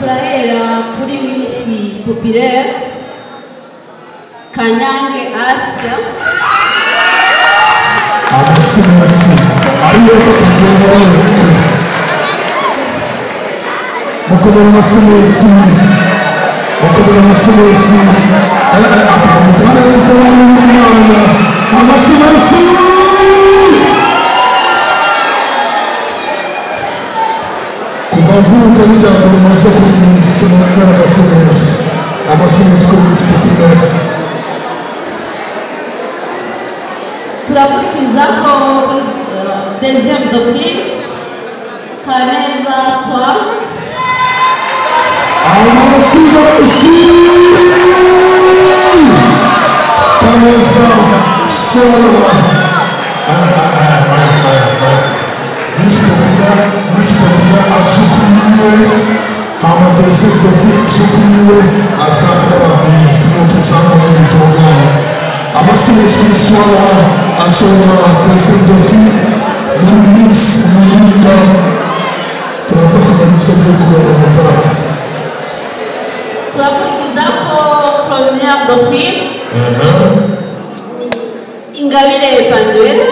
Turahera kuri Miss Populaire Kanyange Asia. Amashyi menshi ariyo kugenda mukomere amashyi menshi, mukomere amashyi menshi, neza n'umwana, amashyi menshi. Kubavuka n'ijambo rimaze kuri Miss, mukomere amashyi menshi, amashyi menshi kuri Miss Populaire. Turakurikiza ko kuri deuxième dauphine Kaneza Soir. Amashyi menshi Kaneza Soir. Miss Populaire, Miss Populaire acukuliwe, hama deuxième dauphine acukuliwe, azakora Miss n'utuzanga n'ibitungane. Amashyi menshi kuri Soir, azoba deuxième dauphine muri Miss Muyinga. Turaza kumenya icyo agiye kubera mu bwaha. Turakurikiza ko première dauphine Ingabire Panduela.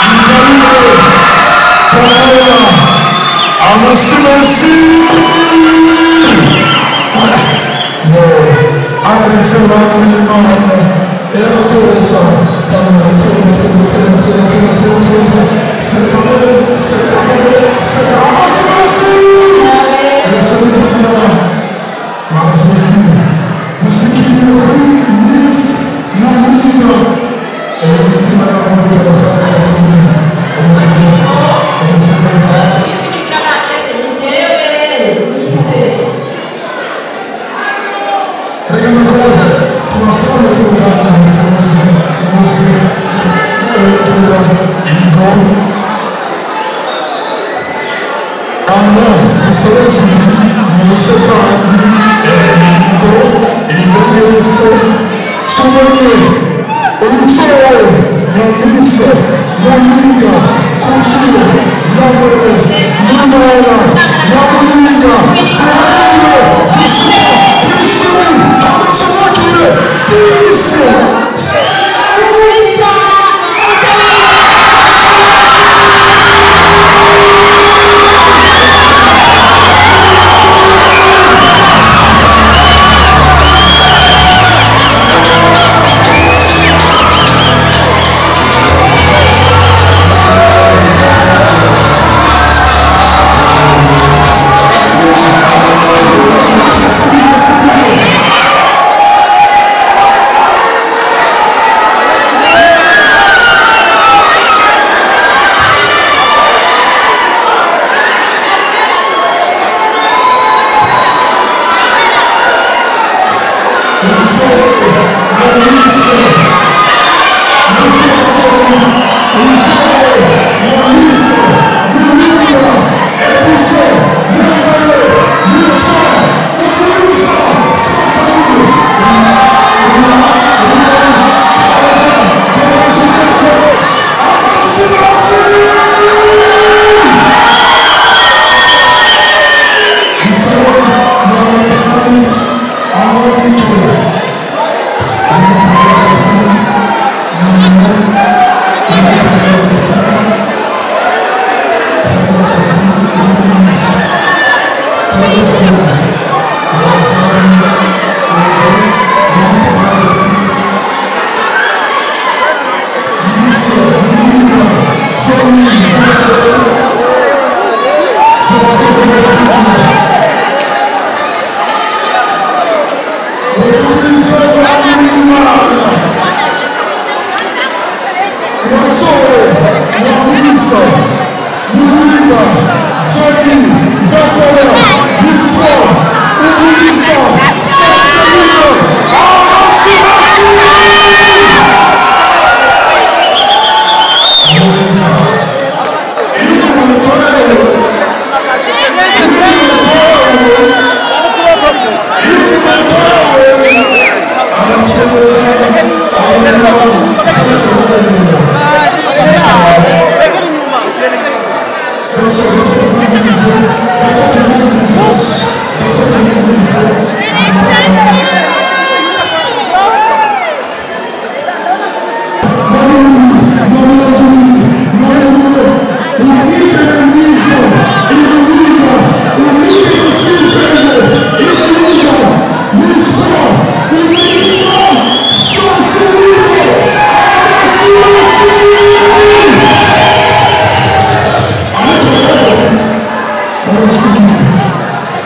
Ingabire Panduela, amashyi menshi. Yo, ararese abantu b'Imana. Erakoza c'est pas mauvais, c'est pas mauvais, c'est amashyi menshi. Miss Muyinga. Thank you. Mugwize, gatatu Mugwize, gatatu Mugwize.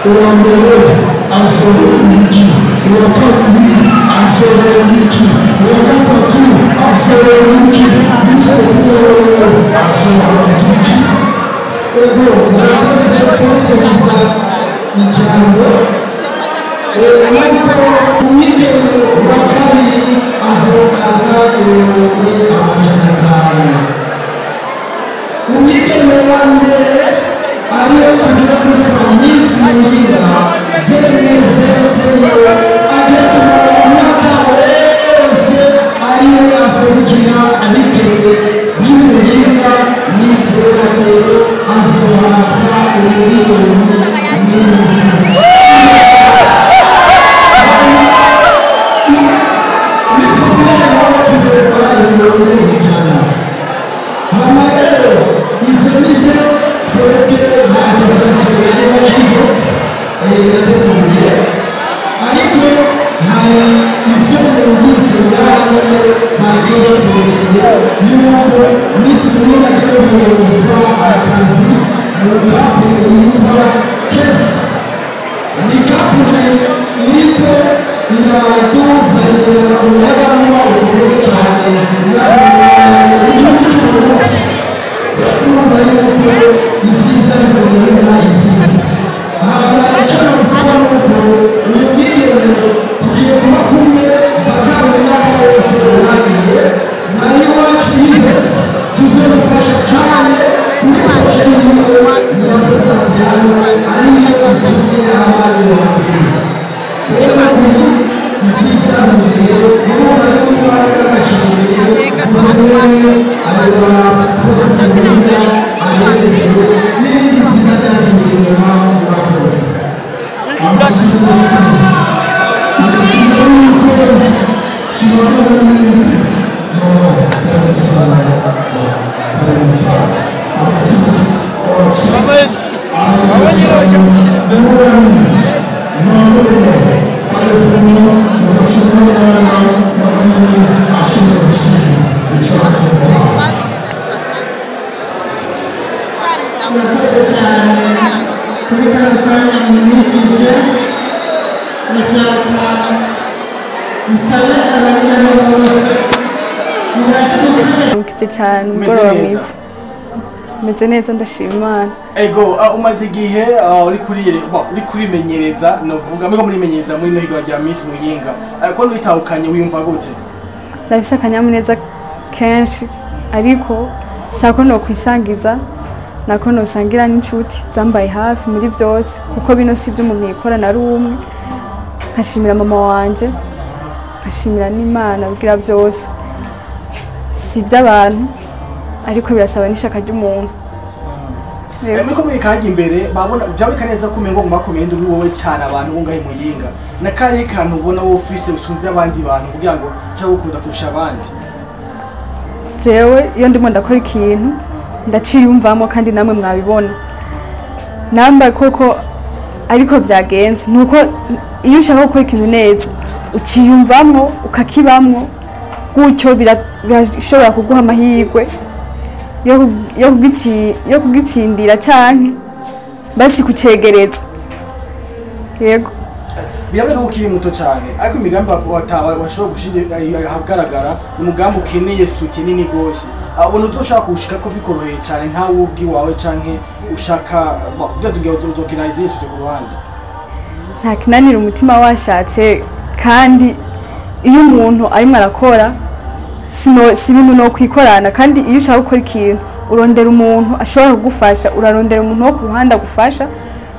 Uwa mbere azorera uwa kabiri azorera iki, uwa gatatu azorera iki, n'isoko azorera iki. Ego, murakoze kunsubiza ijambo. Nuko umwigeme wa kabiri azohabwa 500,000. Umwigeme wa mbere ariwe tugiye kwitwa Miss Muyinga 2021 agiye kumara umwaka wose ariwe aserukira abigeme b'Imuyinga n'iterambere, azohabwa 1,5 miliyoni. Miss Populaire nawe tuzomuha 100,000,000. Hama rero ivyo nivyo twebwe nka association ya Kivot yateguye, ariko hari ibyo mwumvise ngaha nyene bagiye batwemereye yuko Miss Muyinga agiye kurongotswa akazi mu kampuni yitwa Kesi. Ni kampuni iriko iraduzanira umuyagankuba ukomeye cyane mu gihugu cy'Uburundi. Urumva yuko ibyiza bikomeye ibyiza. Hama icyo nabisaba ni uko uyu mwigeme tugiye kuba kumwe mpaka mu mwaka wose urangiye, nayo iwacu Yvette tuzamufasha cyane kuri projet yiwe ya Musaziyano ariyo itumye abana wa mbere. Rero kuri ibyiza rero urumva yuko hari n'agashimwe kuva muri ayo bakozi Muyinga abemereye n'ibindi byiza byazanye inyuma. Murakoze. Amasimusi asigara yuko kibona n'ibindi. Mama, karibu sana, karibu sana. Amasimusi Murakoze cyane kuri kano kanya munyikije. Ndashaka nsabe abanyarwanda bose murate mufashe. Mukije cyane, umugoroba mwiza. Meze neza, ndashima Imana. Ego, umaze igihe uri kuri bon, uri kurimenyereza, novuga muriko murimenyereza muri no higanwa rya Miss Muyinga. Ko witahukanye, wiyumva gute? Ndafise akanyamuneza kenshi, ariko sako nokwisangiza nako nosangira n'inshuti zambaye hafi muri byose, kuko bino si ibyo umuntu yikorana ari umwe. Nkashimira mama wanje, nkashimira n'Imana kugira byose si iby'abantu, ariko birasaba n'ishaka ry'umuntu. Muriko murikajya imbere, babona vyaboneka neza ko umengo ngo bakomeye ndi wowe cyane abantu bo ngahe Muyinga. Na kare kantu ubona wowe ufise usumvye abandi bantu kugira ngo ushobore gukunda kurusha abandi? Jewe iyo ndimo ndakora ikintu ndaciyumvamo, kandi namwe mwabibona namba koko ariko byagenze. Nuko iyo ushaka gukora ikintu neza ukiyumvamo, ukakibamwo gutyo, birashobora kuguha amahirwe yo kugitsindira canke basi kucegereza, yego. Biraboneka ko ukiri muto cyane, ariko imigambi washobora gushira ahagaragara ni umugambi ukeneye soutien nini gose. Ubona uzoshaka kuwushika ko bikoroheye cyane nkawe ubwiwawe, canke ushaka bon, byatubwiye uzokina izindi soutien ku ruhande? Nta kinanira umutima washatse, kandi iyo umuntu arimo arakora sino si ibintu no kwikorana. Kandi iyo ushaka gukora ikintu urondera umuntu ashobora kugufasha, urarondera umuntu wo ku ruhande agufasha.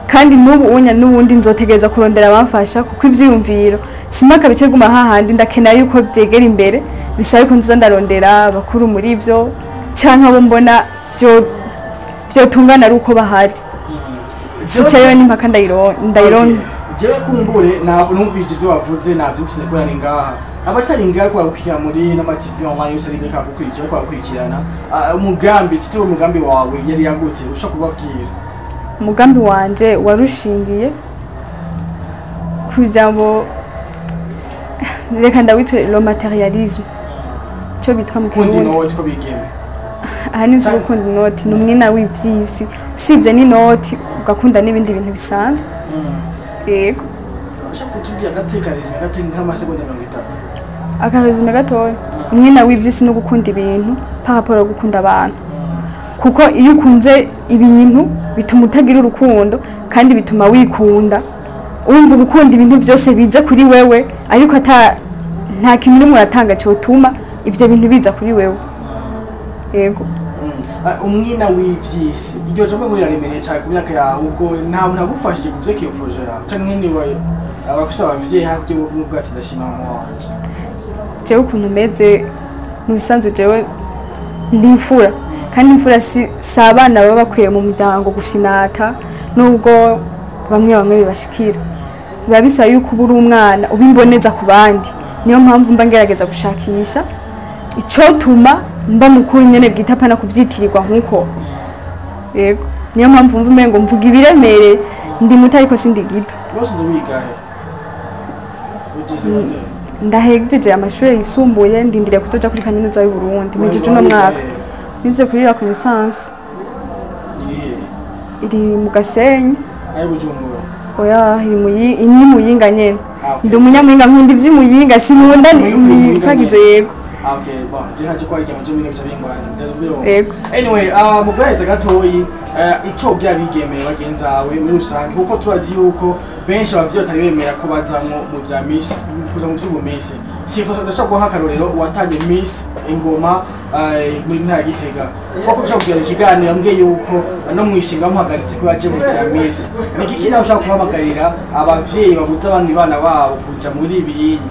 Kandi n'ubu unya n'ubundi nzotegereza kurondera abamfasha, kuko ivyiyumviro simpaka bice guma hahandi. Ndakenera yuko byegera imbere, bisaba ko nzoza ndarondera abakuru muri ivyo canke abo mbona vyo vyotungana ari uko bahari. Soutien n'impaka ndayironka. Jewe kumbure numvise ivyo wavuze, navyumvise kubera ni ngaha, abatari ngaha ko bagukurikira muri n'ama TV online yose ari ngaha gukurikira ko bagukurikirana. Umugambi titi, umugambi wawe yari yagute? Ushaka kubabwira? Umugambi wanje warushingiye ku ijambo, reka ndawitwe le matérialisme, cyo bitwa mu Kundi Kirundi. Inoti ko bigeme. Ahanini si gukunda inoti, ni umwina w'ivyisi. Usibye n'inoti, ugakunda n'ibindi bintu bisanzwe, yego. Ushaka kutubwira gatoyi ka résumé, gatoyi nk'amasegonda 30? Aka résumé gatoya: umwina w'ivyisi no gukunda ibintu par rapport yo gukunda abantu, kuko iyo ukunze ibintu bituma utagira urukundo kandi bituma wikunda. Urumva, gukunda ibintu byose biza kuri wewe, ariko ata nta kintu urimo uratanga cyotuma ivyo bintu biza kuri wewe, yego. Umwina w'ivyisi, iryo jambo muri raremereye cyane ku myaka yawe. Ubwo nta muntu agufashije kuvyerekeye iyo projet yawe, canke niwe abafise abavyeyi hakurya muvuga ati: "Ndashima mama wanje"? Jewe ukuntu meze mu bisanzwe, jewe ndi imfura, kandi imfura si abana baba bakwiye mu muryango gufyinata, nubwo bamwe bamwe bibashikira. Biba bisaba yuko uba uri umwana uba imboneza ku bandi. Niyo mpamvu mba ngerageza gushakisha icotuma mba mukuru nyene bwite, apana kuvyitirirwa nkuko, yego. Niyo mpamvu mva umengo mvuga ibiremereye. Ndi muto ariko sindi gito. Bose uzi wigahe ugeze bagere? Ndahejeje amashuri yisumbuye, ndindiriye kuzoja kuri Kaminuza y'u Burundi. Mpejeje uno mwaka. Nize kuri La Connaissance. Irihe? Iri mu Gasenyi. Ayi Bujumbura? Oya, iri muyi, ni Muyinga nyene. Ah, okay. Ndi umunyamuyinga, nkunda ivy'Imuyinga, sinkunda Muyinga ntagize nyene. yego. Ah, okay, bon, je nkaje ko ari ikintu cyo bica bingorana. Ndabiyo. Yego. Anyway, mu guheza gatoyi, ico bya bigemeye bagenzi bawe muri rusange, kuko turazi yuko benshi abavyeyi batari bemera ko bazamwo mu vya Miss, kuza mu vy'ubu Miss. Si ko ndashobora guha akarorero watanze Miss Ingoma muri ntara ya Gitega. Twako ushobora kugira ikiganiro mbwiye yuko no mwishinga bamuhagaritse ko yaje mu vya Miss. Ni iki nawe ushobora guhamagarira abavyeyi babuza abandi bana babo kuja muri ibi yinyi?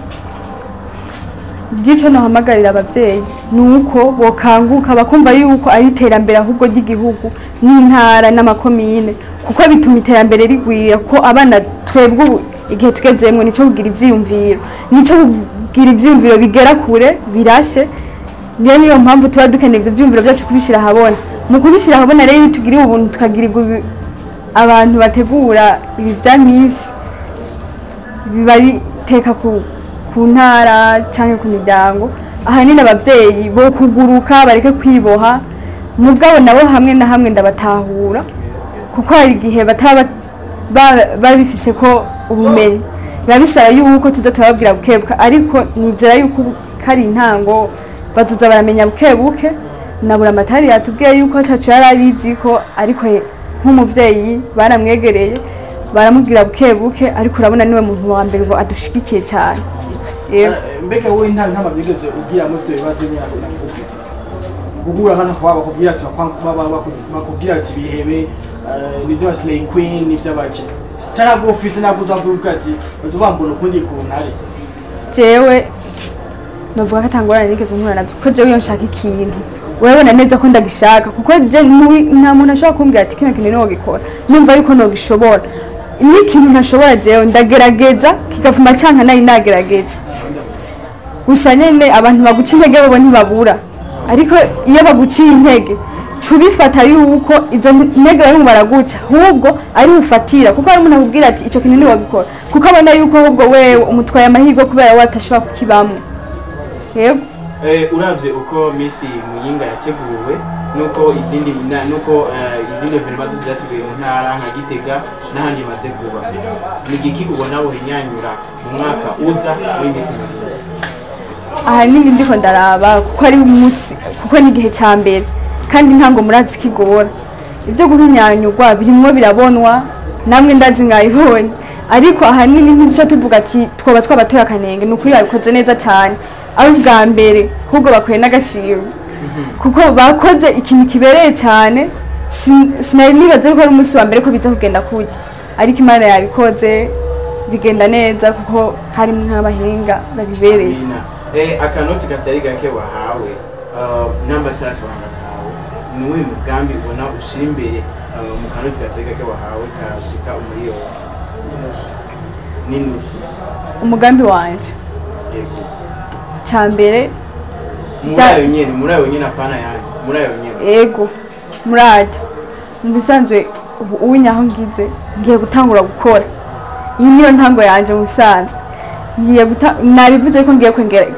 By'ico nohamagarira abavyeyi ni uko bokanguka bakumva yuko ari iterambere ahubwo ry'igihugu n'intara n'amakomine, kuko bituma iterambere rigwira, kuko abana twebwe ubu igihe tugezemwo nico kugira ivyiyumviro, nico kugira ivyiyumviro bigera kure birashe. Rero niyo mpamvu tuba dukeneye ivyo vyiyumviro vyacu kubishira ahabona. Mu kubishira ahabona rero, iyo tugiriwe ubuntu tukagirirwa abantu bategura ibi vya Miss, biba biteka ku ntara cyangwa ku miryango. Ahanini abavyeyi bo kuguruka bareke kwiboha. Mugabo nabo hamwe na hamwe ndabatahura, kuko hari igihe bataba babifise ko ubumenyi. Biba bisaba yuko tuza turababwira bukebuke, ariko nizera yuko ubu kari intango, bazoza baramenya bukebuke. Na Buramatari yatubwiye yuko ataco yari abizi ko, ariko nk'umuvyeyi baramwegereye baramubwira bukebuke. Ariko urabona niwe muntu wa mbere ubu adushigikiye cyane. Yego. Mbega wowe nta ntama byigeze ugira muri ivyo bibazo nyine navuze, guhura nkana kwa bakubwira ati bakubwira ati bihebe, nivyo ba slay queen, nivyo bake, canke ntabwo ufise, ntabwo uzavuga ati bazobambona ukundi kuntu ari? Jewe novuga ko atangorane nigeze mpura nazo, kuko jewe iyo nshaka ikintu urabona neza ko ndagishaka, kuko je nta muntu ashobora kumbwira ati kino kintu nogikora numva yuko nogishobora. N'ikintu ntashobora, jewe ndagerageza kigavuma canka nari nagerageje. Gusa nyene abantu baguca intege bobo ntibabura, ariko iyo baguciye intege ca ubifata yuko izo ntege barimo baraguca ahubwo ari ufatira, kuko hari umuntu akubwira ati ico kintu ntiwagikora, kuko abona yuko ahubwo wewe umutwaye amahirwe kubera we atashobora kukibamwo, yego. Uravye uko Miss Muyinga yateguwe nuko izindi nuko izindi événements zose zateguwe mu ntara nka Gitega n'ahandi imaze kuba, ni igiki ubona bohinyanyura mu mwaka uza muri Miss Muyinga? Ahanini ndiko ndaraba kuko ari umunsi, kuko ni igihe cya mbere kandi ntango murazi kigora. Ibyo guhinyanyurwa birimwo birabonwa, namwe ndazi mwabibonye, ariko ahanini ntiduca tuvuga ati twoba twabatoye akanenge. Ni ukuri babikoze neza cyane, ari ubwa mbere, ahubwo bakwiye n'agashimwe kuko bakoze ikintu kibereye cyane. Sinari nibaze ko ari umunsi wa mbere ko biza kugenda kurya, ariko Imana yabikoze bigenda neza, kuko harimo nk'abahinga babibereye. Amina. Akanoti katari gake wahawe, namba ataratwanga kawe. Ni uwuhe mugambi ubona ushira imbere mu kanoti katari gake wahawe kashika 1.5 miliyoni? Umugambi wanje, Yego. cya mbere, Muri ayo nyene, apana yandi, muri ayo nyene. Ego, murajya mu bisanzwe. Ubu uwinyaho ngize, ngiye gutangura gukora. Iyi niyo ntango yanje. Mu bisanzwe ngiye guta, nabivuze ko ngiye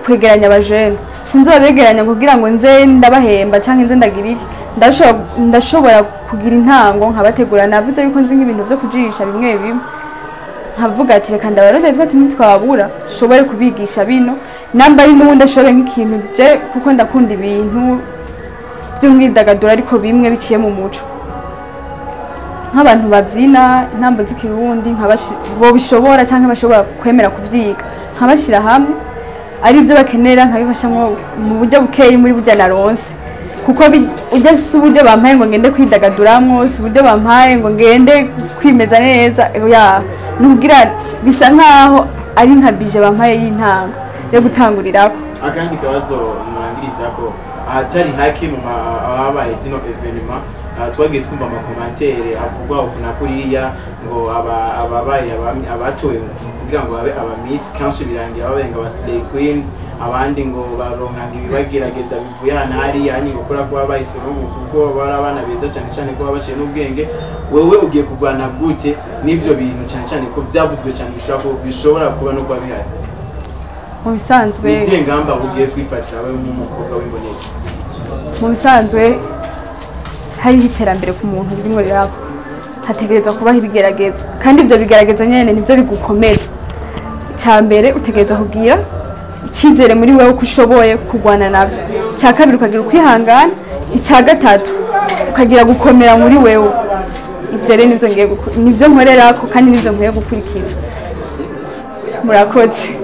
kwegeranya abajene. Sinzobegeranya kugira ngo nze ndabahemba cyangwa nze ndagira iki. Ndashobora kugira intango nkabategura. Navuze yuko nzi nk'ibintu byo kujisha bimwe bimwe, nkavuga ati reka ndabarondere twa tuntu twabura, nshobore kubigisha bino, namba ari n'ubundi ashoboye nk'ikintu je, kuko ndakunda ibintu by'umwidagaduro, ariko bimwe biciye mu muco, nk'abantu babyina intambo z'ikirundi, bobishobora cyangwa bashobora kwemera kuvyiga, nkabashira hamwe ari ibyo bakenera, nkabifashamwo mu buryo bukeyi muri burya naronse, kuko ujya si uburyo bampaye ngo ngende kwidagaduramwo, si uburyo bampaye ngo ngende kwimeza neza. Ya, ni ukugira bisa nkaho ari nka budget bampaye y'intango yo gutangurirako. Akandi kabazo murangiriza ko ahatari hake mu ahabaye zino événements, twagiye twumva ama commentaires avugwa uku na kuriya, ngo ababaye abatowe kugira ngo babe aba miss, kenshi birangira babaye ngo aba slay queens, abandi ngo baronka ngo ibibagerageza bivuye ahantu hariya, ahandi ngo kora kuba bahiswemo ngo kuko bari abana beza cyane cyane ko baba baciye n'ubwenge. Wewe ugiye kurwana gute n'ivyo bintu, cyane cyane ko byavuzwe cyane, bishobora kuba no kuba bihari? Mu bisanzwe, Ni izihe ngamba ugiye kwifatira wowe nk'umukobwa w'imboneko? Mu bisanzwe hariho iterambere ku muntu ririmo riraba, hategerezwa kubaho ibigeragezo, kandi ivyo bigeragezo nyene nivyo bigukomeza. Icya mbere, utegerezwa kugira icyizere muri wewe ko ushoboye kurwana navyo. Icya kabiri, ukagira ukwihangana. Icya gatatu, ukagira gukomera muri wewe. Ibyo rero nivyo ngiye nivyo nkorerako kandi nivyo nkwiye gukurikiza. Murakoze.